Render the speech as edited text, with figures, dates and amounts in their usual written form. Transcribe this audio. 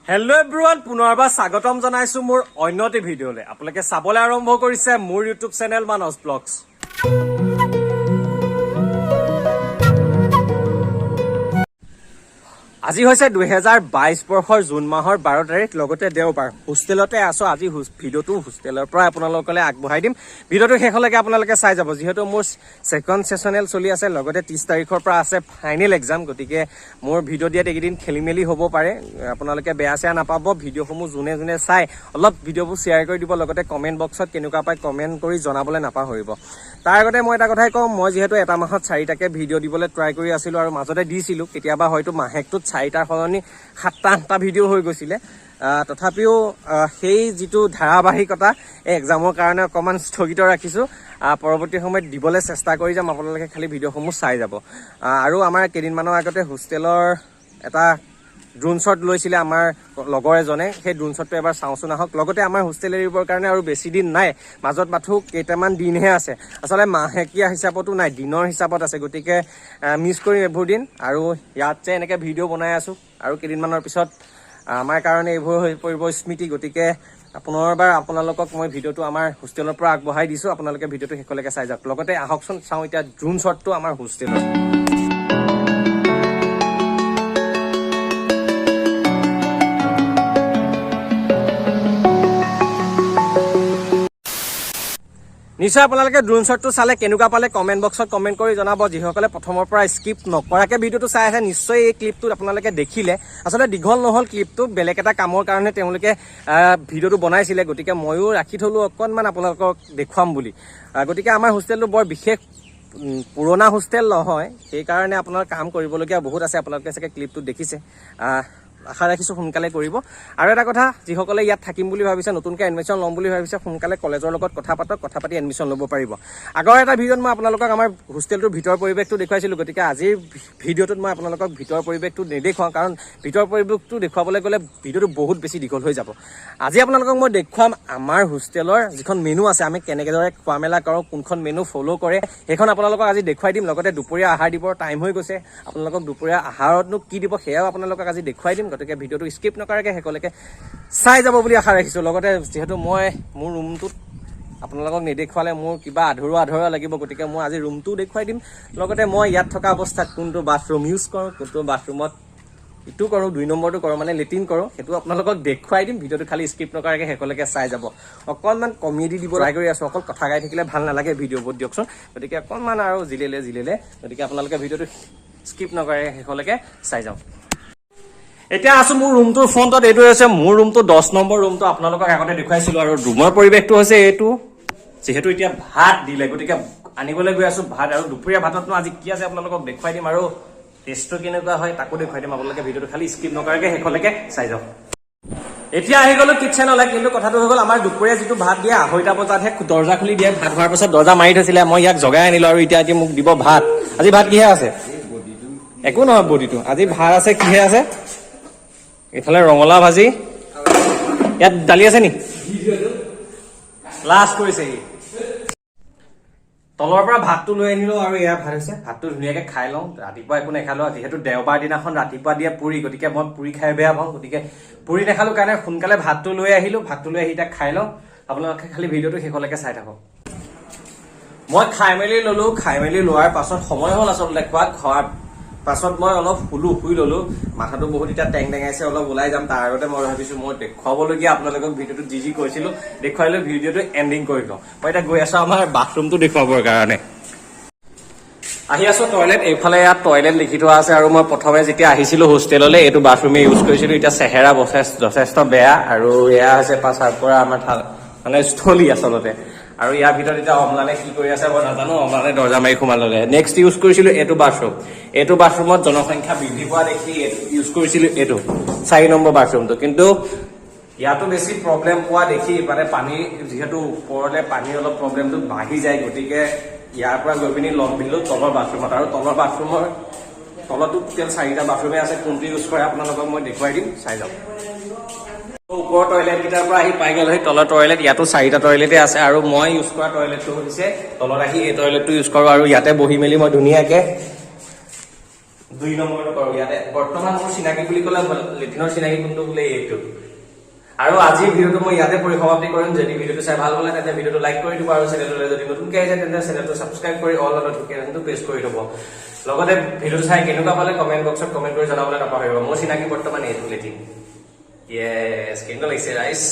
Hello' everyone, পুনৰবাৰ স্বাগতম জনাইছো মোৰ অন্য এটি ভিডিঅ'লৈ। আপোনালোকে চাবলৈ আৰম্ভ কৰিছে মোৰ ইউটিউব চেনেল মানস ব্লগছ। আজি হৈছে 2022 বৰ্ষৰ জুন মাহৰ 12 তাৰিখ, লগতে দেওবাৰ। হোষ্টেলতে আছোঁ আজি। ভিডিঅ'টো হোষ্টেলৰ পৰাই আপোনালোকলৈ আগবঢ়াই দিম। ভিডিঅ'টো শেষলৈকে আপোনালোকে চাই যাব। যিহেতু মোৰ ছেকেণ্ড ছেশ্যনেল চলি আছে, লগতে 30 তাৰিখৰ পৰা আছে ফাইনেল এক্সাম, গতিকে মোৰ ভিডিঅ' দিয়াত এইকেইদিন খেলি মেলি হ'ব পাৰে। আপোনালোকে বেয়া চেয়া নাপাব। ভিডিঅ'সমূহ যোনে যোনে চাই অলপ ভিডিঅ'বোৰ শ্বেয়াৰ কৰি দিব, লগতে কমেণ্ট বক্সত কেনেকুৱা পায় কমেণ্ট কৰি জনাবলৈ নাপাহৰিব। তাৰ আগতে মই এটা কথাই কওঁ, মই যিহেতু এটা মাহত চাৰিটাকে ভিডিঅ' দিবলৈ ট্ৰাই কৰি আছিলোঁ আৰু মাজতে দিছিলোঁ, কেতিয়াবা হয়তো মাহেকটোত চাৰিটাৰ সলনি সাতটা আঠটা ভিডিঅ' হৈ গৈছিলে। তথাপিও সেই যিটো ধাৰাবাহিকতা এই এক্সামৰ কাৰণে অকণমান স্থগিত ৰাখিছোঁ। পৰৱৰ্তী সময়ত দিবলৈ চেষ্টা কৰি যাম। আপোনালোকে খালি ভিডিঅ'সমূহ চাই যাব। আৰু আমাৰ কেইদিনমানৰ আগতে হোষ্টেলৰ এটা ড্ৰোন শ্বট লৈছিলে আমাৰ লগৰ এজনে। সেই ড্ৰোন শ্বটটো এবাৰ চাওঁচোন আহক। লগতে আমাৰ হোষ্টেল এৰিবৰ কাৰণে আৰু বেছি দিন নাই, মাজত মাথো কেইটামান দিনহে আছে। আচলতে মাহেকীয়া হিচাপতো নাই, দিনৰ হিচাপত আছে। গতিকে মিছ কৰিম এইবোৰ দিন। আৰু ইয়াত যে এনেকৈ ভিডিঅ' বনাই আছোঁ, আৰু কেইদিনমানৰ পিছত আমাৰ কাৰণে এইবোৰ হৈ পৰিব স্মৃতি। গতিকে পুনৰবাৰ আপোনালোকক মই ভিডিঅ'টো আমাৰ হোষ্টেলৰ পৰা আগবঢ়াই দিছোঁ। আপোনালোকে ভিডিঅ'টো শেষলৈকে চাই যাওক। লগতে আহকচোন চাওঁ এতিয়া ড্ৰোন শ্বটটো আমাৰ হোষ্টেলৰ। নিশ্চয় আপোনালোকে ড্ৰোন শ্বটটো চালে, কেনেকুৱা পালে কমেণ্ট বক্সত কমেণ্ট কৰি জনাব। যিসকলে প্ৰথমৰ পৰা স্কিপ নকৰাকৈ ভিডিঅ'টো চাই আছে, নিশ্চয় এই ক্লিপটোত আপোনালোকে দেখিলে। আচলতে দীঘল নহ'ল ক্লিপটো, বেলেগ এটা কামৰ কাৰণে তেওঁলোকে ভিডিঅ'টো বনাইছিলে, গতিকে ময়ো ৰাখি থ'লোঁ অকণমান আপোনালোকক দেখুৱাম বুলি। গতিকে আমাৰ হোষ্টেলটো বৰ বিশেষ পুৰণা হোষ্টেল নহয়, সেইকাৰণে আপোনাৰ কাম কৰিবলগীয়া বহুত আছে। আপোনালোকে চাগে ক্লিপটো দেখিছে। আশা ৰাখিছোঁ সোনকালে কৰিব। আৰু এটা কথা, যিসকলে ইয়াত থাকিম বুলি ভাবিছে, নতুনকৈ এডমিশ্যন ল'ম বুলি ভাবিছে, সোনকালে কলেজৰ লগত কথা পাতক। কথা পাতি এডমিশ্যন ল'ব পাৰিব। আগৰ এটা ভিডিঅ'ত মই আপোনালোকক আমাৰ হোষ্টেলটোৰ ভিতৰৰ পৰিৱেশটো দেখুৱাইছিলোঁ। গতিকে আজিৰ ভিডিঅ'টোত মই আপোনালোকক ভিতৰৰ পৰিৱেশটো নেদেখুৱাওঁ, কাৰণ ভিতৰৰ পৰিৱেশটো দেখুৱাবলৈ গ'লে ভিডিঅ'টো বহুত বেছি দীঘল হৈ যাব। আজি আপোনালোকক মই দেখুৱাম আমাৰ হোষ্টেলৰ যিখন মেনু আছে, আমি কেনেদৰে খোৱা মেলা কৰোঁ, কোনখন মেনু ফ'ল' কৰে, সেইখন আপোনালোকক আজি দেখুৱাই দিম। লগতে দুপৰীয়া আহাৰ দিবৰ টাইম হৈ গৈছে। আপোনালোকক দুপৰীয়া আহাৰতনো কি দিব সেয়াও আপোনালোকক আজি দেখুৱাই দিম। গতিকে ভিডিঅ'টো স্কিপ নকৰাকৈ শেষলৈকে চাই যাব বুলি আশা ৰাখিছোঁ। লগতে যিহেতু মই মোৰ ৰুমটোত আপোনালোকক নেদেখুৱালে মোৰ কিবা আধৰুৱা আধৰুৱা লাগিব, গতিকে মই আজি ৰুমটোও দেখুৱাই দিম। লগতে মই ইয়াত থকা অৱস্থাত কোনটো বাথৰুম ইউজ কৰোঁ, কোনটো বাথৰুমত ইটো কৰোঁ, 2 নম্বৰটো কৰোঁ, মানে লেট্ৰিন কৰোঁ, সেইটো আপোনালোকক দেখুৱাই দিম। ভিডিঅ'টো খালি স্কিপ নকৰাকৈ শেষলৈকে চাই যাব। অকণমান কমেডি দিব ট্ৰাই কৰি আছোঁ। অকল কথা গাই থাকিলে ভাল নালাগে ভিডিঅ'বোৰ দিয়কচোন। গতিকে অকণমান আৰু জিলেলে জিলেলে। গতিকে আপোনালোকে ভিডিঅ'টো স্কিপ নকৰাকৈ শেষলৈকে চাই যাওক। এতিয়া আছো মোৰ ৰুমটোৰ ফ্ৰণ্টত। এইটো হৈছে মোৰ ৰুমটো, 10 নম্বৰ ৰুমটো, আপোনালোকক আগতে দেখুৱাইছিলো। আৰু ৰুমৰ পৰিৱেশটো হৈছে এইটো। যিহেতু এতিয়া ভাত দিলে, গতিকে আনিবলৈ গৈ আছো ভাত। আৰু দুপৰীয়া ভাততনো আজি কি আছে আপোনালোকক দেখুৱাই দিম, আৰু টেষ্টটো কেনেকুৱা হয় তাকো দেখুৱাই দিম। আপোনালোকে ভিডিঅ'টো খালি স্কিপ নকৰাকৈ শেষলৈকে চাই যাওক। এতিয়া আহি গ'লো কিটচেনলৈ। কিন্তু কথাটো হৈ গ'ল, আমাৰ দুপৰীয়া যিটো ভাত দিয়ে 2:30 বজাতহে দৰ্জা খুলি দিয়ে। ভাত হোৱাৰ পাছত দৰ্জা মাৰি থৈছিলে, মই ইয়াক জগাই আনিলো। আৰু এতিয়া এতিয়া মোক দিব ভাত। আজি ভাত কিহে আছে? একো নহয়, বডিটো। আজি ভাত আছে, কিহে আছে? এইফালে ৰঙালাও ভাজি, ইয়াত দালি আছে নি? লাষ্ট কৰিছে সি। তলৰ পৰা ভাতটো লৈ আনিলো আৰু এয়া ভাত হৈছে। ভাতটো ধুনীয়াকে খাই লওঁ। ৰাতিপুৱা একো নেখালো, যিহেতু দেওবাৰ দিনাখন ৰাতিপুৱা দিয়ে পুৰি, গতিকে মই পুৰি খাই বেয়া পাওঁ। গতিকে পুৰি নেখালো কাৰণে সোনকালে ভাতটো লৈ আহিলো। ভাতটো লৈ আহি এতিয়া খাই লওঁ। আপোনালোকে খালি ভিডিঅ'টো শেষলৈকে চাই থাকক। মই খাই মেলি ললো। খাই মেলি লোৱাৰ পাছত সময় হ'ল আচলতে খোৱাত। খোৱাৰ পাছত মই অলপ শুলো, শুই ললো। মাথাটো বহুত এতিয়া টেং টেঙাইছে, অলপ ওলাই যাম। তাৰ আগতে মই ভাবিছো মই দেখুৱাবলগীয়া আপোনালোকক ভিডিঅ'টোত যি যি কৈছিলো দেখুৱাই লৈ ভিডিঅ'টো এণ্ডিং কৰি লওঁ। মই এতিয়া গৈ আছো আমাৰ বাথৰুমটো দেখুৱাবৰ কাৰণে। আহি আছো টয়লেট। এইফালে ইয়াত টয়লেট লিখি থোৱা আছে। আৰু মই প্ৰথমে যেতিয়া আহিছিলো হোষ্টেললৈ, এইটো বাথৰুমে ইউজ কৰিছিলো। এতিয়া চেহেৰা যথেষ্ট বেয়া। আৰু এয়া হৈছে পাছাৰ পৰা আমাৰ মানে স্থলী আচলতে। আৰু ইয়াৰ ভিতৰত এতিয়া অম্লানে কি কৰি আছে মই নাজানো। অম্লানে দৰ্জা মাৰি সোমাই ল'লে। নেক্সট ইউজ কৰিছিলো এইটো বাথৰুম। এইটো বাথৰুমত জনসংখ্যা বৃদ্ধি পোৱা দেখি এইটো ইউজ কৰিছিলো, এইটো 4 নম্বৰ বাথৰুমটো। কিন্তু ইয়াতো বেছি প্ৰব্লেম পোৱা দেখি, মানে পানী যিহেতু ওপৰলে পানীৰ অলপ প্ৰব্লেমটো বাঢ়ি যায়, গতিকে ইয়াৰ পৰা গৈ পিনি লগ দিলো তলৰ বাথৰুমত। আৰু তলৰ বাথৰুমৰ তলতো টোটেল চাৰিটা বাথৰুমে আছে। কোনটো ইউজ কৰে আপোনালোকক মই দেখুৱাই দিম, চাই যাওক। ওপৰৰ টয়লেট কেইটাৰ পৰা আহি পাই গ'ল সেই তলৰ টয়লেট। ইয়াতো চাৰিটা টয়লেটে আছে। আৰু মই ইউজ কৰা টয়লেটটো হৈছে তলত আহি এই টয়লেটটো ইউজ কৰোঁ। আৰু ইয়াতে বহি মেলি মই ধুনীয়াকে দুই নম্বৰটো কৰোঁ। ইয়াতে বৰ্তমান মোৰ চিনাকি বুলি ক'লে লেট্ৰিনৰ চিনাকি কোনটো বোলে এইটো। আৰু আজিৰ ভিডিঅ'টো মই ইয়াতে পৰিসমাপ্তি কৰিম। যদি ভিডিঅ'টো চাই ভাল পালে, তেন্তে ভিডিঅ'টো লাইক কৰি দিব আৰু চেনেলটোলৈ যদি নতুনকৈ আহিছে, তেন্তে চেনেলটো ছাবস্ক্ৰাইব কৰি অল নটিফিকেশ্যনটো প্ৰেছ কৰি থ'ব। লগতে ভিডিঅ'টো চাই কেনেকুৱা পালে কমেণ্ট বক্সত কমেণ্ট কৰি জনাবলৈ নাপাহৰিব। মোৰ চিনাকি বৰ্তমান এইটো লেট্ৰিন। য়েছ, কেনেকুৱা লাগিছে ৰাইজ?